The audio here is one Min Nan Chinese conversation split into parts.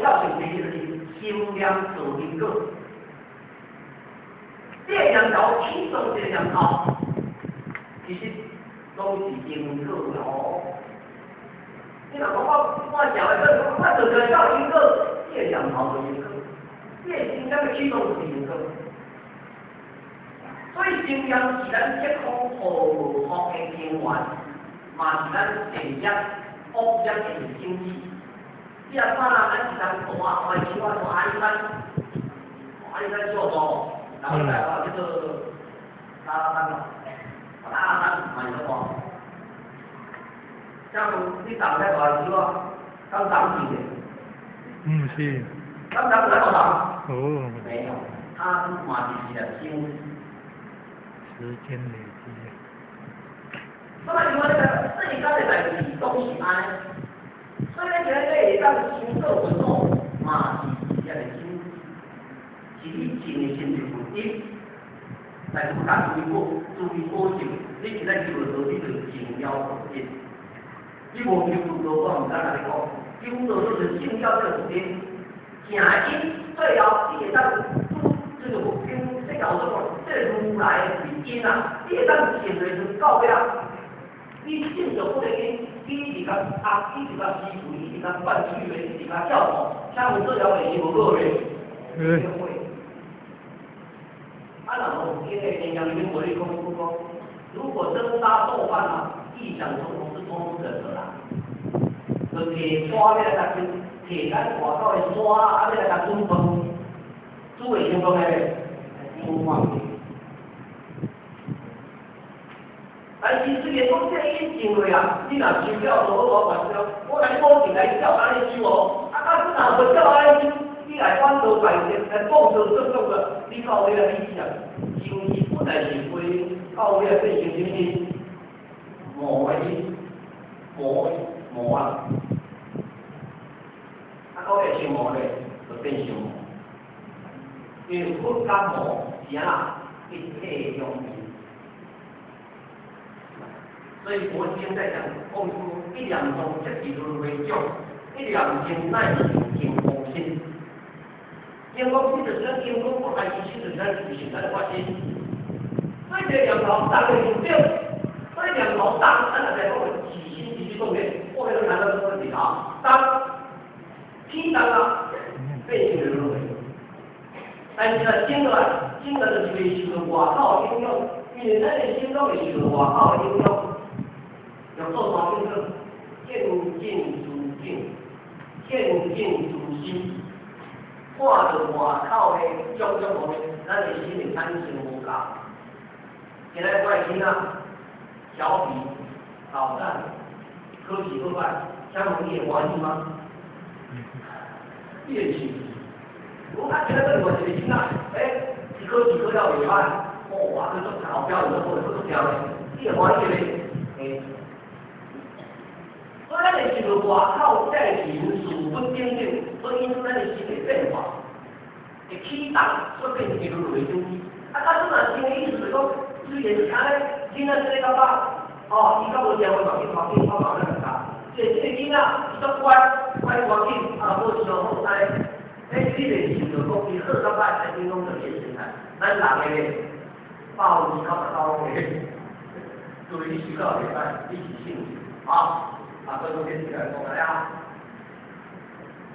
照性第一就是心念造因果。這個念頭啟動這個念頭，其實攏是因果哦。你若講我我社會講我做出來照因果，這個念頭就因果，這個心念的啟動就是因果。所以心念是咱得空和福的根源，嘛是咱善業、惡業的種子。你若看啊，咱是咱大大樹啊，大阿里山，阿里山小路，然後來啊叫做大拉山咯，大拉山嘛是大。像你長在大樹啊，剛長起的。嗯，是。剛長起來多長？哦。沒有，它嘛是一粒種子。時間累積。那麼因為這個世間的代誌攏是按呢，所以咱今日會當修做佛祖，嘛是一粒種子，是你種的心是有因，但是有當注意保注意保證，你今日修道，你就種了佛因。你無修道，我毋敢共你講，修道就是種了這個佛因，正因最後你會當這個佛經說教說講，這個如來是因啊，你會當種的時到尾啊，你種著佛的因，你一直共壓，一直共思維，一直共灌水的，一直共照顧，請問最後會是無果的？會。啊，若無經的營養裡面無咧講講，如果爭沙鬥飯啊，異想成空是通不成的啦。就提沙欲來共提咱外口的沙，啊欲來共煮飯，煮會成功的？無法。但是雖然講這個因種落啊，你若修了無好，我管了，我來保證來照按呢修哦。啊，啊，你若無照按呢修，你來反倒拜來講道做做個，你到尾啊，你是啊，情緒本來是灰，到尾啊變成啥物？魔的因，魔魔啊！啊，到尾成魔咧，就變成魔。因為佛佮魔是按怎一體兩面。所以佛經在講，講出一念中即是輪迴種，一念心乃是金剛心。金剛心就是咱金剛不壞之心，就是咱自性咱的發心。所以這個念頭動的就對，所以念頭動，咱若在講起心起動念，後面都談到這個問題啊。當起動啊，變成輪迴。但是若靜落來，靜落就是袂受到外口的影響，因為咱的心攏會受到外口的影響。要做啥叫做見境知境，見境知心，看著外口的種種物，咱的心會產生無共。今仔我的囡仔調皮搗蛋，考試好歹，請問你會歡喜嗎？你會生氣？我啊，今仔閣另外一個囡仔，欸，伊考試考了袂歹，哦，啊，閣足後表現足好，閣足巧的，你會歡喜袂？會。所以咱會受到外口這個人事物等等，所以因此咱的心會變化，會起動，所以變成輪迴種子。啊，假使若真的意思就是講，雖然是按呢，囡仔這個感覺，哦，伊較無聽話嘛，去拖緊，我嘛有咧共教。這個囡仔伊足乖，乖乖緊，啊，好上好按呢，欸，你袂受著講伊好甲歹，來影響著伊的心態。咱人的咧，99%攏會，所以你修到袂歹，你是幸運啊。啊，所以講這是來講來啊。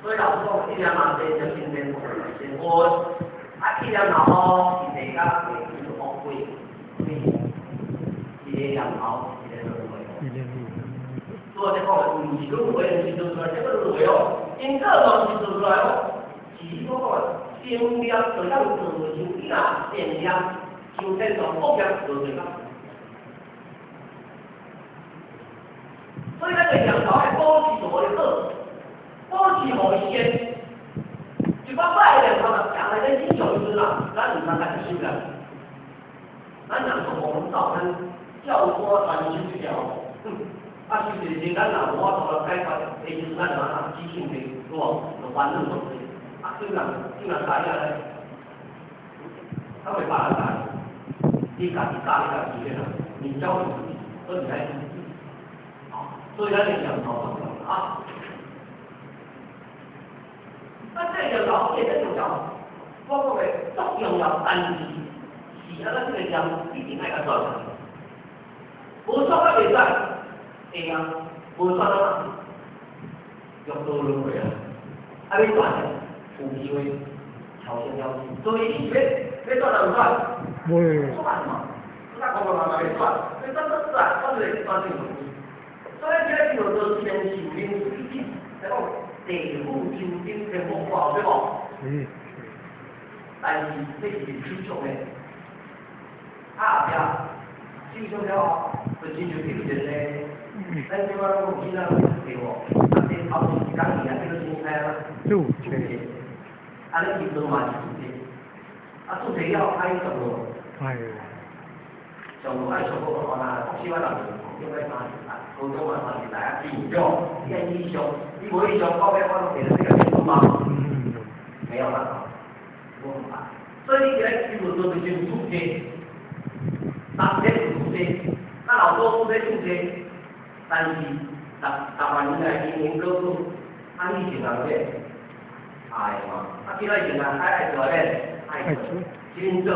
所以老師講，一念若善就成善，成佛；啊，一念若惡，是地獄，會變做惡鬼。一個念頭，一個輪迴。所以我講的，毋是輪迴，毋是做出來，這個輪迴哦，因果嘛毋是做出來哦，是我講的，心念就當造成你若善念，修天堂，惡業就地獄。所以咱個念頭愛保持予伊好，保持予伊善。一擺歹的念頭若行來咱身上的時陣啊，咱毋通家己收啦。咱若說無照咱照單全收這條，啊，收一個時咱若無法度來解決，彼時陣咱就按怎起性地，對無？就煩惱足濟。啊，對人對人教遐咧，他會別人教你，你家己教你家己的啦，你教你自己，所以你愛自己。所以咱的念頭重要啊。要，我講的足重要，但是是按怎這個念一定愛共轉來，無轉啊袂使，會啊，無轉啊，六道輪迴啊，啊欲轉有機會超生了之，所以你是欲轉毋轉？袂。轉嘛，我講講嘛欲轉，欲轉轉轉，轉就轉轉。所以這個叫做天壽靈水品，來講地府秋頂天無掛，對無？是。但是這是手續的，啊後壁手續了後，就親像比如一個，咱這擺攏講囡仔對無？啊，這頭一工去啊，這個先開啊，註冊。啊，你去做嘛是註冊，啊，註冊了後愛上路。哎。上路愛上路哦，那國小啊，人國中愛30啊，高中嘛30來啊，對無？你愛去上，你無去上，到尾我攏摕著這個證書嗎？沒有辦法，無辦法。所以你今日去做就是註冊，當天有註冊，啊老多都咧註冊，但是10萬年來因因果果，啊以前人咧愛嘛，啊今仔以前人愛做咧，愛做，這恁做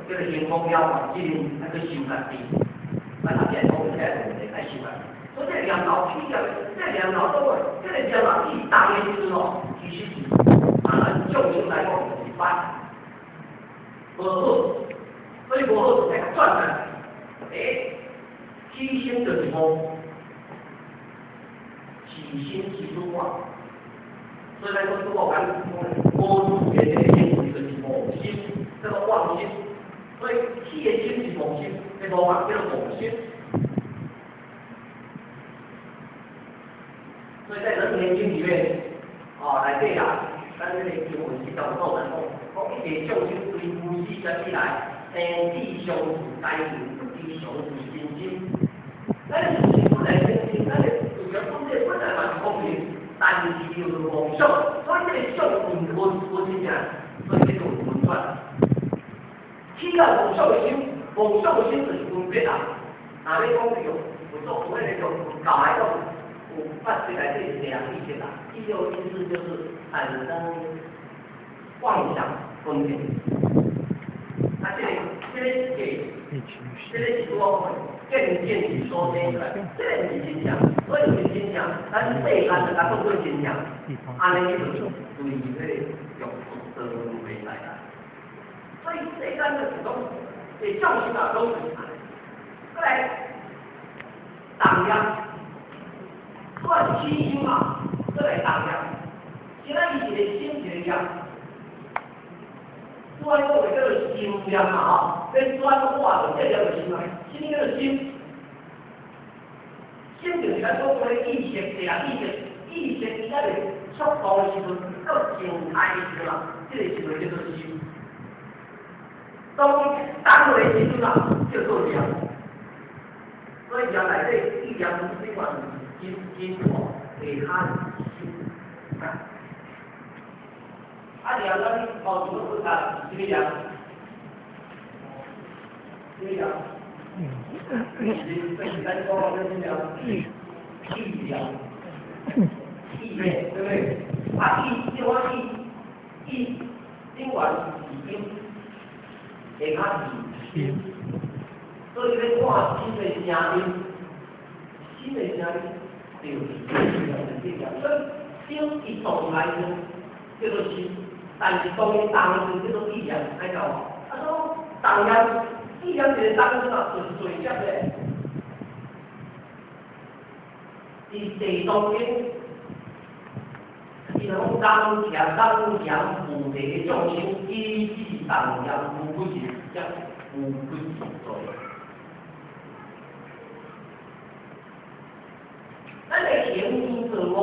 叫做幸福了嘛，這恁愛去修家己，咱後壁講起來問題愛修家己。所以這個念頭起業，這個念頭倒過，這個念頭起動的時陣哦，其實是啊，咱眾生來講就是歹，無好，所以無好就來轉來。欸，起心就是妄，起心即是妄，所以咱講拄好講，無自然的行為就是妄心，叫做妄心。所以起的心是妄心，這妄啊叫做妄心。所以在《楞嚴經》裡面，哦，內底啊，咱這個經文是怎麼講？講一切眾生對無始劫以來，生死相續，該有不知常是真心。咱的是本來真心，咱的自然本體本來嘛是光明，但是叫做妄想，所以這個想分分是啥？所以叫做分轉。起了妄想的心，妄想的心就是分別啊。若欲講用，有做有彼個用佛教來講，有法這內底是兩個意思啦。第六意識就是產生妄想分別。啊，這個是假，這個是我講的，見見是所生出來，這個毋是真正，所以毋是真正，咱世間就共當做真正，按呢就是對彼個六道輪迴來啦。所以世間就是講，這眾生啊，攏是按呢。過來，動念，我是起心嘛，過來動念，現在伊一個心一個念。我講的叫做心念嘛吼，欲轉化就這念就心啊，什麼叫做心？心就是咱講的意識，對啊，意識，意識伊在速度的時陣，到靜態的時陣啊，這個時陣叫做心。當伊動的時陣啊，叫做念。所以念內底意念這款是真真吼，下跤是心。啊，念咱哦，如果啊，是啥物念？啥物念？是咱講的啥物念？意念，意念，對不對？啊，意，這我意，意，頂懸是音，下跤是心。所以咧看心的聲音，心的聲音就是意念的力量。所以心伊動來時叫做心，但是當伊動的時叫做意念，知影無？啊，所以動念，意念一個動時啊，就是垂直的。佇地藏經，伊講當強當強菩提眾生，依止動念無不是，則無不是罪。咱的行為自我，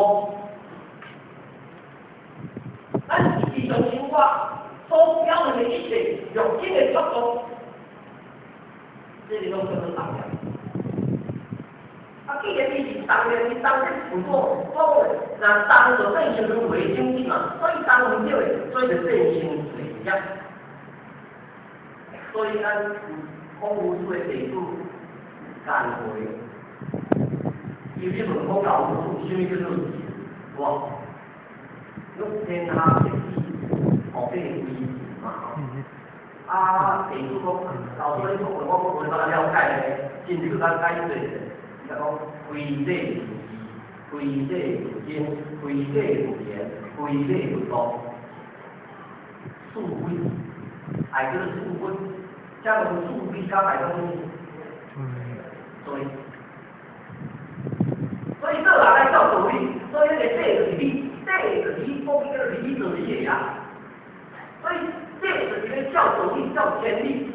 咱日常生活所表現的一切肉身的速度，這個攏叫做動念。啊，既然伊是動念，伊動這是有講講的，若動就變成輪迴種子嘛，所以動毋對的，所以就變成罪業。所以咱有孔夫子的弟子顏回，伊去問孔老夫子，啥物叫做仁？哇！欲天下一子，哦，這個規矩嘛吼。啊，地主講，老師你講我無法了解咧，真簡單解釋，伊就講非禮勿視，非禮勿聽，非禮勿言，非禮勿動。四非，愛叫做四非，這個四非加來講罪。所以做人愛照道理，所以彼個禮就是理，禮就是理，講叫做理就是理的啊。所以禮就是咧照道理、照天理。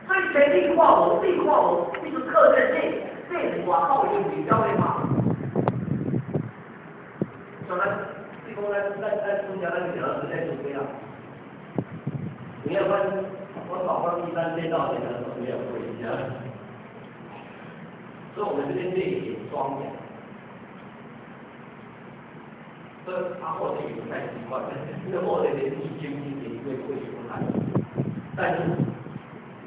所以天理看無，理看無，你就靠這個禮，禮是外口的行為表的嘛。像咱，你講咱出家咱就咱在做咩啊？你要看我考官第三屆到現在都沒有回家，所以我們這邊內顯莊嚴。這他或者也不太習慣，因為或者連易經經典會出來，但是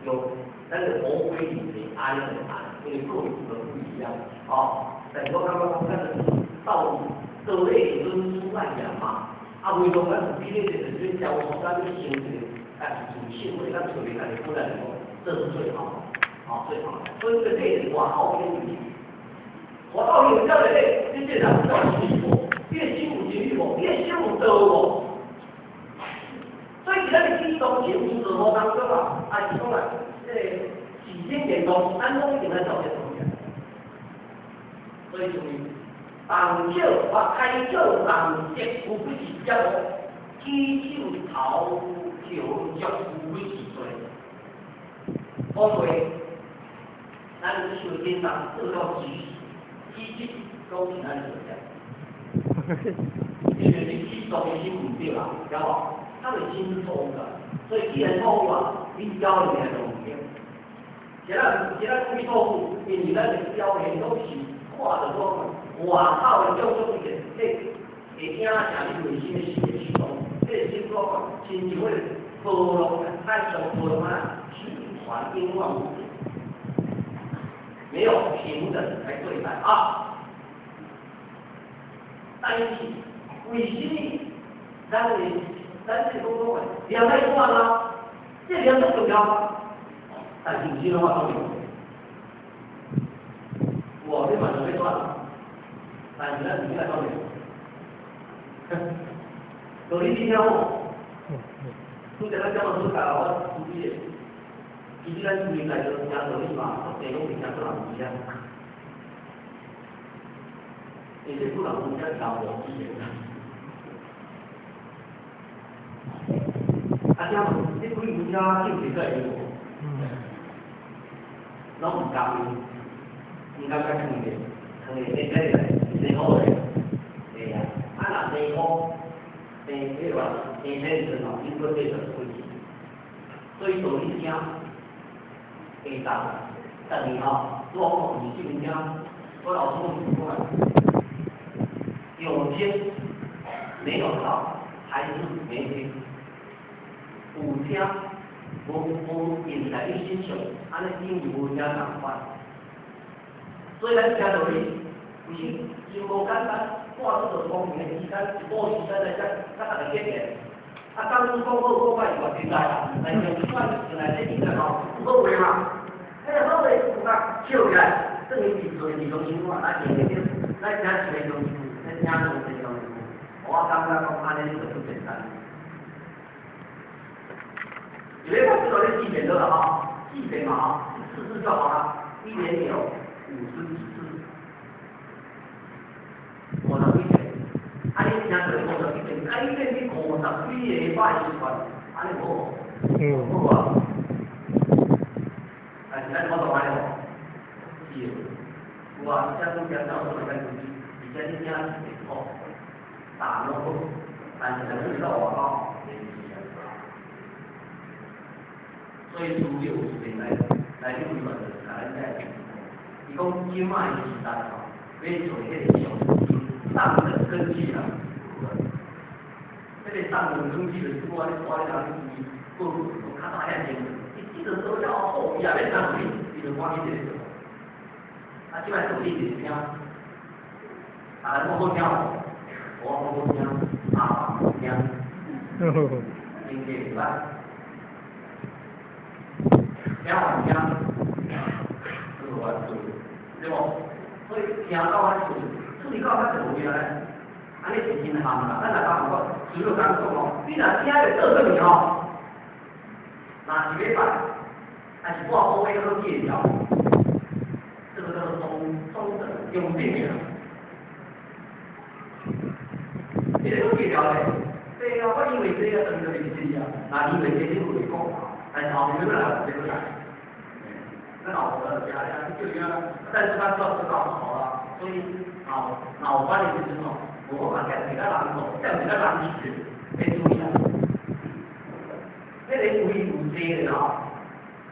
有，但是佛規裡面安很安，因為各有的不一樣，哦。但是我感覺講，咱就是道道理是論出來講嘛，啊，唯獨咱有比例就是教學咱去修這個，但是自信或者咱找袂家己本來來講，這是最好的，哦，最好的。所以這個禮是外口的問題，外口有教的禮，你這人有真理無？你的心有真理無？你的心有道無？所以佇咱的起動前自我當中啊，還是講啊，這個起心言動，咱攏一定愛照這東西。所以就是動手或開手動舌，有幾是業無？舉手投足有幾是罪？講話，咱手叮當做到舉舉止，攏是咱做的。因為你起動的心毋對啊，曉無？他的心是錯誤的，所以既然錯誤啊，你表現就毋對。今仔今仔講起錯誤，因為咱的表現攏是看著講外口的種種的，彼會影響你內心的心的驅動，這個心講親像彼個波浪，海上波浪啊，循環永遠沒有平等來對待啊。但是為什麼咱的咱這個講講的念愛轉啊？這念足重要啊！但是有時攏我講有，你嘛想欲轉，但是咱毋是愛轉的。道理你聽無？拄則咱講到主教我注意的，其實咱規內都聽道理嘛，足濟攏是聽出人知啊。而且不人有遮教無語言。啊，請問你幾分鐘境界才會無？攏毋甘，毋甘甲囥咧，囥咧，這這辛苦咧，對啊。啊，若辛苦，生彼個話生體時陣吼，因果這就開始。所以道理聽，會當，但是吼，我講是這聽，我老師講啊，有聽沒有道，還是沒聽。有聽，無無用在你身上，按呢等於無聽仝款。所以咱聽道理，其實真無簡單，掛這個聰明的時間，一部時間來才才逐個結緣。啊，當初講好講歹是嘛實在啦，但是像這擺原來這應該吼有好話嘛，彼個好話有甲笑起來，等於是做日常生活，咱用會著，咱聽一个鐘數，咱聽兩個鐘數，我感覺講按呢就足簡單。有咧我知道咧四遍得了哈，四遍嘛哈，一次次就好了，一年有50幾次，50幾遍，啊你聽過50幾遍，改變你50幾個歹習慣，按呢無？嗯。好啊。但是咱我都按呢無，是的，有啊，這拄則教授會使注意，而且你聽會好，答攏好，但是若你到外口，所以師有時來來你規範就是共咱這，伊講這擺時代吼，欲做彼個上上等根基啦，彼個上等根基就是我咧我咧人去過較早遐濟，伊這個都了後，伊也免當去，伊就趕緊佇咧做。啊，這擺道理就是聽，啊，講好聽無？我講好聽，阿爸聽。经济袂歹，听完听，都无法做，對無？所以聽到遐濟，注意到遐濟無咩咧，按呢是真譀啦。咱若講講，除了講講吼，你若聽會倒轉去吼，若是禮拜，還是半個月好記會牢，這個叫做中中等中等的啦。這個好記牢咧，對啊，我以為這個等於就是啊，那以為這你會講，但是後面要來，這個來。那老婆的家呀，就這樣，但是他知道知道好了，所以腦腦關的就是吼，無法踮一個人做，踮一個人學，要注意啊。彼個位有濟的吼，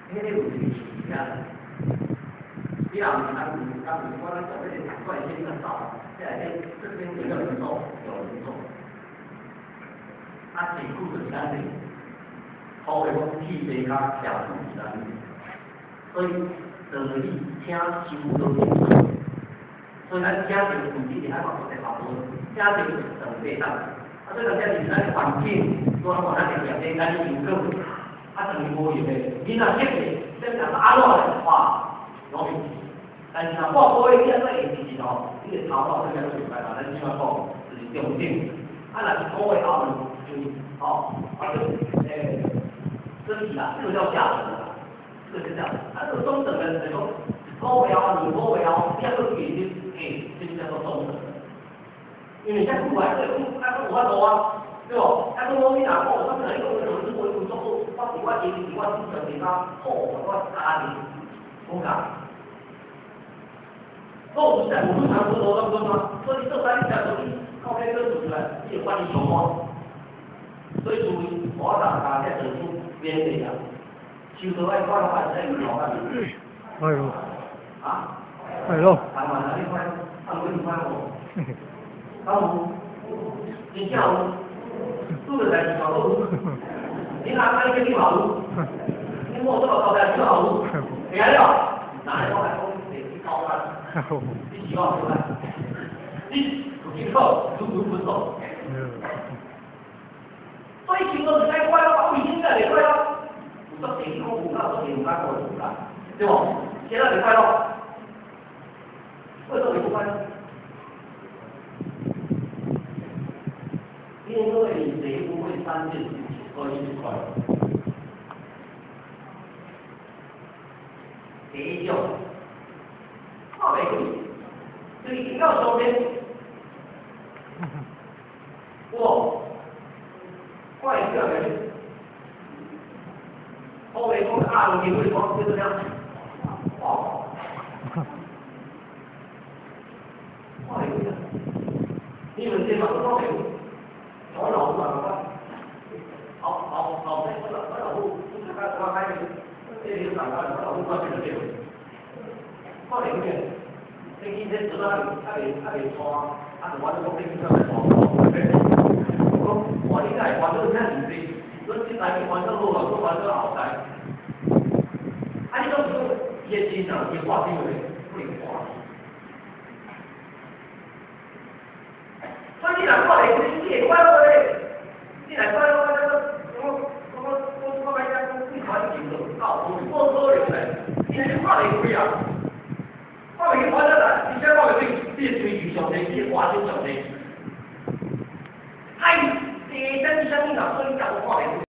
彼個有一個時啊。你若毋是人有，人有我咧做彼個怪先較早，這內底這邊有人做，有人做。啊，這久就是咱的，好話講鐵地跤徛住是咱的。所以道理請修道理，所以咱請著問題伫海外國際學校，請著上帝當，啊，所以咱這是咱環境，拄仔看咱的業底，咱因果，啊，當伊無用的，囡仔識的，這人安怎的哇，攞命。但是若半個月你安怎會記得吼？你的頭腦這個袂歹嘛，咱這擺講就是中等。啊，若是個月後就是吼，啊，這這是啦，這個叫下等啦。這個是這樣，啊，這個中等的，就是講一個月後、兩個月後，你還閣記得，欸，這叫做中等。因為遮久來，這個啊，閣有法度啊，對無？啊，閣講你若講，我可能講我做我做好，我佇我家佇我主場地方好，我家己好教。我有在有路上做多咁多嘛，所以做啥你才做你靠邊個做出來，你會發現什麼？所以注意，我大家在做出免費啊。修道愛快樂，還是愛老啊？快樂。啊？快樂。台灣哪裡快？韓國你快無？敢有？真正有？拄著代誌嘛閣有？你哪哪裡去你嘛有？你摸這個高台你嘛有？會啊了？哪裡我來講，你去高山，你是我出來，你有經過，如如不動。所以修道是愛快樂，為什麼會快樂？有足濟講有夠足濟有夠過有啦，對無？現在會快樂，為什麼不快樂？因為你誰不會三件事情，所以就快樂。第一種，看袂開，就是見到上面，我，我會叫啥物？我袂講啊，有機會講叫做啥？哦，看袂開啊！你們這嘛都看袂開，我老母嘛共款，好好好，我老母，我我開這裡長大，我老母看袂到，看袂開，你見這做啊啊未錯，啊就我都講你去做來錯，我講哇，你哪會煩惱遮爾濟？阮這台去煩惱好啊，閣煩惱後代。啊，你總是講伊的精神，伊的掛定的，不能掛。所以你若看袂開，你會快樂咧。你若快樂，我我我我我我歹講，你看你就到，無可能咧。你是看袂開啊，看袂開，反正啦，而且看袂開，你會追求上帝，你會掛心上帝。哎，地震啥物啦，所以才有看袂開。